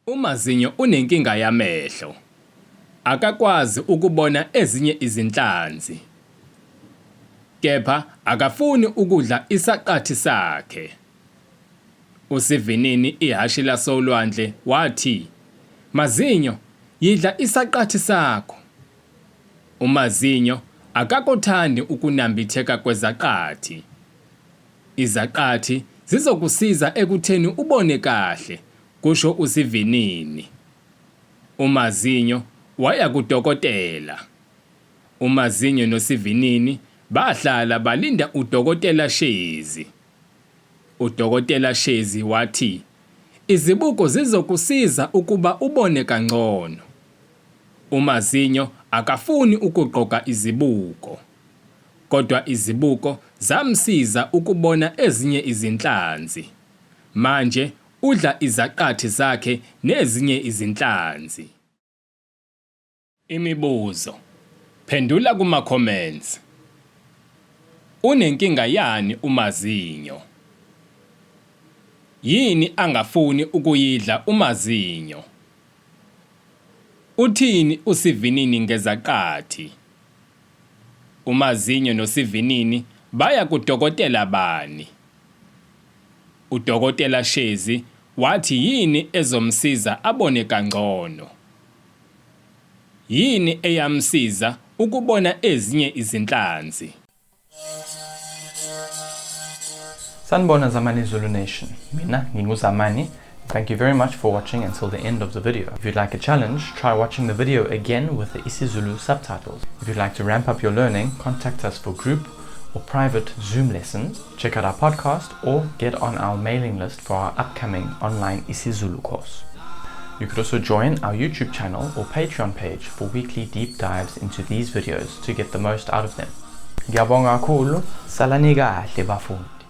UMazinyo unenkinga yamehlo. Akakwazi ukubona ezinye izinhlanzi. Kepha akafuni ukudla isaqathi sakhe. Usivinini ihhashi lasolwandle wathi, Mazinyo, yidla isaqathi sakho. UMazinyo akakuthandi ukunambitheka kwezaqathi. Izaqathi zizokusiza ekutheni ubone kahle, kusho uSivinini. UMazinyo waya kudokotela. UMazinyo noSivinini bahlala balinda uDokotela Shezi. UDokotela Shezi wathi, Izibuko zizokusiza ukuba ubone kangcono. UMazinyo akafuni ukugqoka izibuko. Kodwa izibuko zamsiza ukubona ezinye izinhlanzi. Manje udla izaqathi zakhe nezinye izinhlanzi. Imibuzo. Phendula kuma-comments. Unenkinga yani uMazinyo? Yini angafuni ukuyidla uMazinyo? Uthini uSivinini ngezaqathi? UMazinyo noSivinini baya kudokotela bani? UDokotela Shezi wathi yini ezomsiza abone kangcono? Yini eyamsiza ukubona ezinye izinhlanzi? Sanibona Zamani Zulu Nation. Mina nginguZamani. Thank you very much for watching until the end of the video. If you'd like a challenge, try watching the video again with the isiZulu subtitles. If you'd like to ramp up your learning, contact us for group or private Zoom lessons. Check out our podcast or get on our mailing list for our upcoming online isiZulu course. You could also join our YouTube channel or Patreon page for weekly deep dives into these videos to get the most out of them. Ngiyabonga kakhulu, salani kahle bafundi.